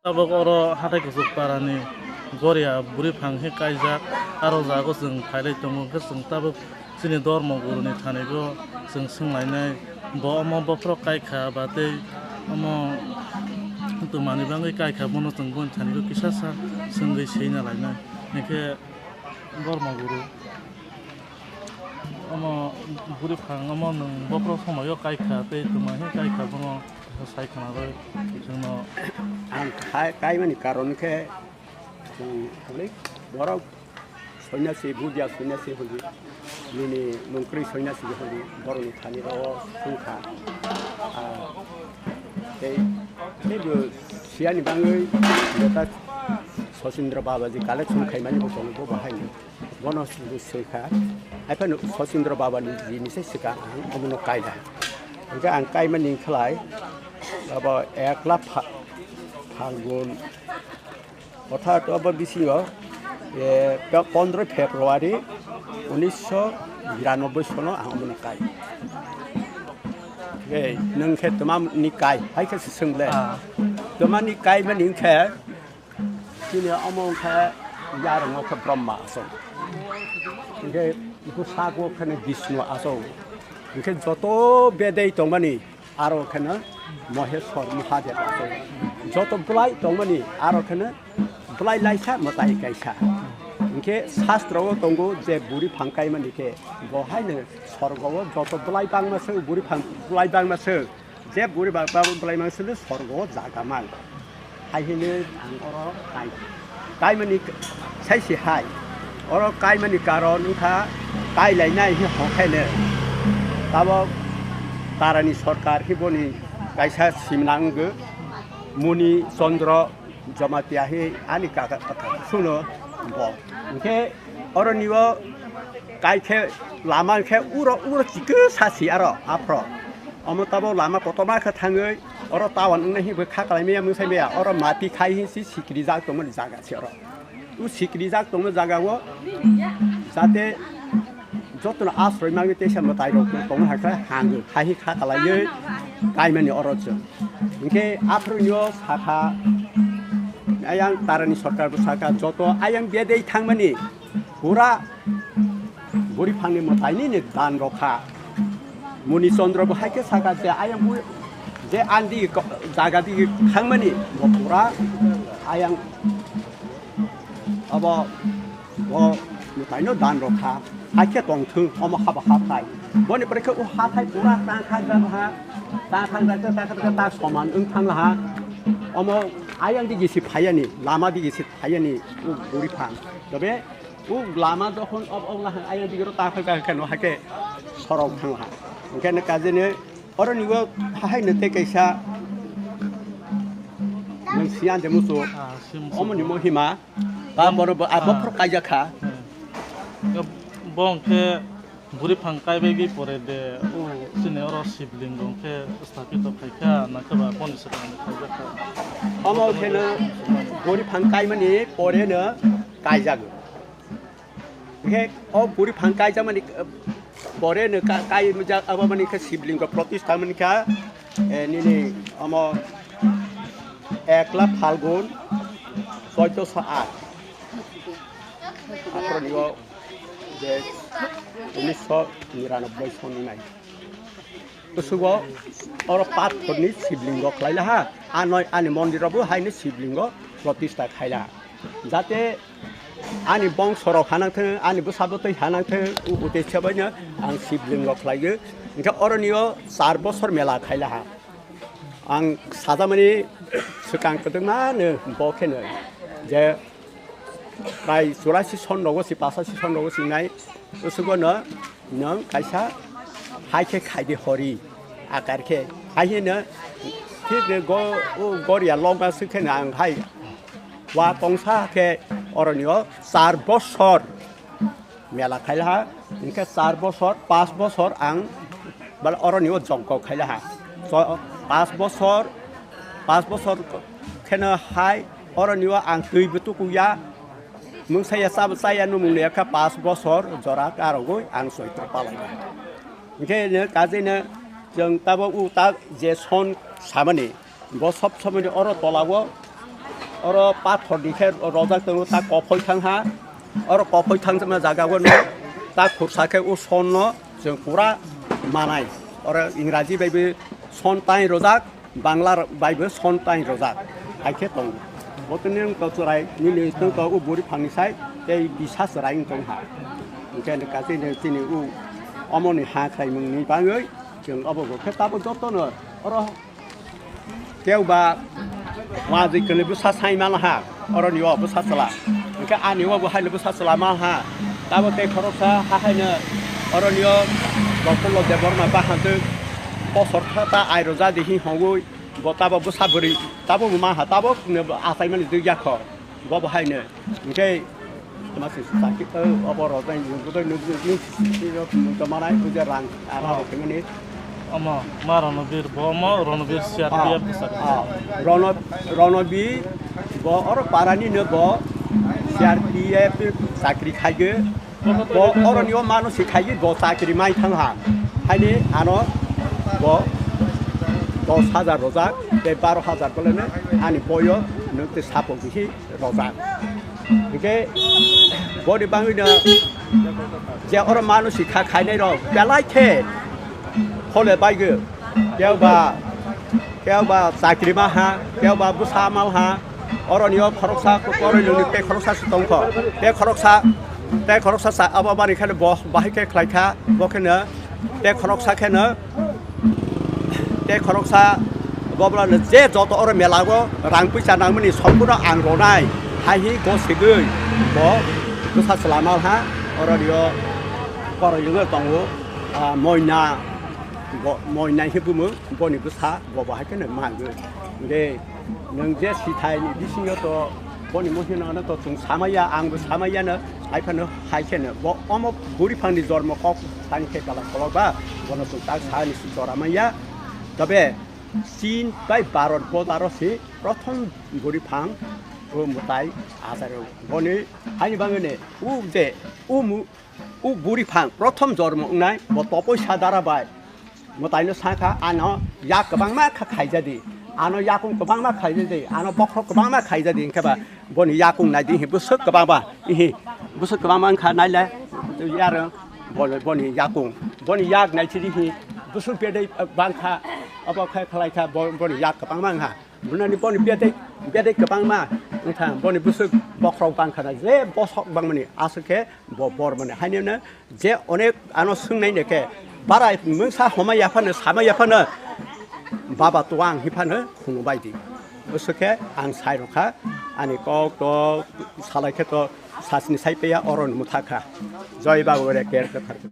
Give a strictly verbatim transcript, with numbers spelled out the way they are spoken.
Tabuk oro hathai kuchuk parani goria bwrwi phang khe kaijak, aro jago chwng phailai tongo, hwnkhe chwng tabuk chini dormo guruni thanigo chwng swnglainai, bo omo bophro kaikha ba tei omo twmani bagwi kaikha, bono chwng boni thanigo kisa sa swngwi swina lainai, hinkhe dormo guru. Omo bwrwi phang omo nwng bophro somoio kaikha tei twma khe kaikha bono sai khna rwi chwngno. Ang khai-, kaimani karon khe chwng hwnwi borok soinasi, budia soinasi hwnwi, nini nwng kwrwi soinasi hwnwi borokni thani rw-o thung kha. Ah, tei, teibo siyani bagwi jeta Sachindra Babaji collection khaimani bo tongo, bo bahai. Bono swngwi swikha. Haiphano Sachindra Babani jini se swkang ang omono kaina. Hwnkhe ang kaimani wngkhlai abo ekla pha-, phalgun, orthat abo bisingo, eh, pondroi February unisho biranobboi sono ang omono kai. Ei, nwng khe twmani kai, hai khe se swng le. Ah. Twmani kaimani wngkhe, chini omo wngkhe yarwng o khe Brahma aswk. Hinkhe bwsako kheno Vishnu aswk. Hinkhe joto bedei tongmani aro kheno Moheswar Mahadev aswk. Joto bwlai tongmani aro kheno bwlai laisa mwtai kaisa. Hinkhe shastro o tongo je bwrwi phang kaimani khe bo haino sorgo o joto bwlai bangma se bwrwi phang bwlai bangma se. Je bwrwi ba, ba, bwlai mang sile sorgo o jaga mang. Hai hwnwi ang oro kai. Kaimani k-, sai se hai. Oro kaimani karon wngkha kailainai hi hokhaino. Tabok Tarani sorkar hi boni kaisa simna wngwi Muni Chandra Jamatia hi ani kaka, kaka suno bo. Hinkhe oroni o kai khe lama khe uro, uro chikisa si aro aphro. Omo tabo lama kotorma khe thangwi oro tawan wngnai hinwi kha kalai maya mwsai maya oro mati khai hinsi sikri jak tongmani jaga se oro. U sikri jak tongma jaga o jate jotono asroi mangwi teisa mwtai rok tongma hakhe hangwi hai kha kalaiwi kaimani oro chwng. Hinkhe aphro nio sakha ayang Tarani sorkar bo sakha joto ayang bedei thangmani pura bwrwi phangni mwtaini ni dan rokha. Muni Chandra bo hai khe sakha je ayang bui je andi ko-, jaga di thangmani bo pura ayang abo bo mwtaino dan rokha. Hai khe tongthung omo haba hathai. Boni pore khe o hathai pura ta khajak ha, ta khajak ta khajak ta soman wng thang ha. Omo ayang di gisi phayani, lama di gisi phayani o bwrwi phang. Tobe O lama jokhon ob-, obla hang ayang digiro ta phai kha, khe no hakhe sorok thang ha. Hinkhe no kajene oroni o hahai no tei kaisa nwng siyan de musu. Ah, sim, sim. Omoni mohima. Ba boro bo, ah, ah, bophor kaijak kha. Hmm. Bo hwnkhe bwrwi phang kaibai bi pore de, o chini oro sibling bo hwnkhe sthapito khai kha, na khe ba boni swkang no khaijak kha. Omo khe no bwrwi phang kaimani pore no kaijago. Hinkhe o bwrwi phang kaijakmani, eh, pore no ka-, kai jak, abo mani khe sibling rok protistha mani kha, eh, nini omo ekla Phalgun choiddosho aat. Aphro ni o je unisho niranobboi soni nai. Bwswgo oro pathorni siblingo khlai laha, anoi ani mondirbo haino siblingo protistha khai laha. Jate ani bongsorok hanang thung, ani bwsabo twi hanang thung, u-, utesa baino ang siblingo khlaiyo. Hinkhe oronio char bosor mela khai laha. Ang sajamani swkang kwdwkma no bo kheno je prai churasi son rogo si, pasasi son rogo si nai, bwswgo no nwng kaisa hai khe khai di hori akar khe. Hai hino thik go, o goria logma swk khe ang hai wa tongsa khe oronio char bosor mela khai laha, hinkhe char bosor, pas bosor ang bal oronio jokko khai laha. So, pas bosor, pas bosor kheno hai oronio ang twi bo tukuya, mungsa ya chaba chaya numung ya kha pas bosor jora karogoi ang soitro palai. Hinkhe ne kajina chwng tabo u ta je son samani. Bo sob somoni oro tolao Oro pathor ni khe rojak tongo, ta kophoi thang ha. Oro kophoi thang ma jaga o no ta khursa khe o son no chwng pura manai. Oro Ingraji bai bo son tai rojak, Bangla bai bo son tai rojak. Hai khe tongo. Bo tini wng to chwrai, nini wng to o buri phang ni sai tei bisa chwrai wng tong ha. Hingkhe kaisa chini o omo ni ha khlai mung ni bagwi chwng obo bo khe tabo joto no oro Keu ba wajwi kwlwi bwsa sai mal ha, oroni o bwsa chwla. Hingkhe ani o bo haino bwsa chwla mal ha. Tabo tei khoroksa ha haino oroni o Doctor Lal Debbarma bahan twi kosor kha ta airo jadi hi hongwi bo tabo bwsa bwrwi tabo ma ha, tabo achaimani dui yakho. Bo bo haino. Hingkhe ma se saki, o, obo rok jai, jai, jai, jai, jai, jai, jai, manai, o je rang, ah, rang rok khaimani. Omo, ma Ronobir, bo omo Ronobir C R P F bwsa. Ah, Rono-, Ronobir, bo oro parani no bo C R P F chakri khaigwi. Bo oroni o mano se khaigwi bo chakri mai thang ha. Haini ano bo dos hajar rojak, tei baro hajar boleno ani boyo nwng tei sapo bihi rojak. Hingke boni bangwino je oro mano sikha khainai rok belai khe phole baigw, kebo ba, kebo ba chakri ma ha, kebo ba bwsa mal ha, oroni o khoroksa kwrwi nungni tei khoroksa se tongkho, tei khoroksa, tei khoroksa sa abo bani kheno bo bahai khe khlai kha, bo kheno tei khoroksa kheno Tei khoroksa bobrokno je joto oro mela o rang puisa nangmani sompurno ang ronai, hai hi go sigwi bo bwsa chwla mal ha, oro rio koroi wngwi tongo, ah, Moina, bo, Moina hi bumung, boni bwsa bo bo hai kheno mangwi. Hingke nwng je sithai ni bisingo to boni muhino no to chwng samaya, ang bo samaya no, hai phano hai kheno bo omo buri phang ni jormo kok tang khe kala kolok ba, bono chwng tak sa ni si jora manya. Tobe Chin bai Bharat border o si prothom buri phang o mwtai achai rw boni haini bangwi ni u je u mu-, u buri phang prothom jormo wngnai bo topoi sa dara bai. Mwtaino sakha, ano yak kwbangma kha khaijadi, ano yakung kwbangma khaijadi, ano bokhorok kwbangma khaijadi, hingkhe ba boni yakung naidi hi bwswk kwbangma, ihi bwswk kwbangma wngkha naile, yaro boni, boni yakung, boni yak naisidi hi bwswk bedai bangkha, obo khe khlaikha bo-, boni yak kwbangma wngkha. Bunani boni bedai, bedai kwbangma wngkha, boni bwswk bokhorok bangkha na, je bosok bangmani aswk khe bo bor mani. Haino no je onek ano swngnai ne khe, bara mungsa homa yaphano, sama yaphano, baba to ang hiphano khunu bai di. Bwswk khe ang sai rokha, ani kok to salai khe to sasni sai peya oro no mwthakha. Joi Babu re ker kwthar.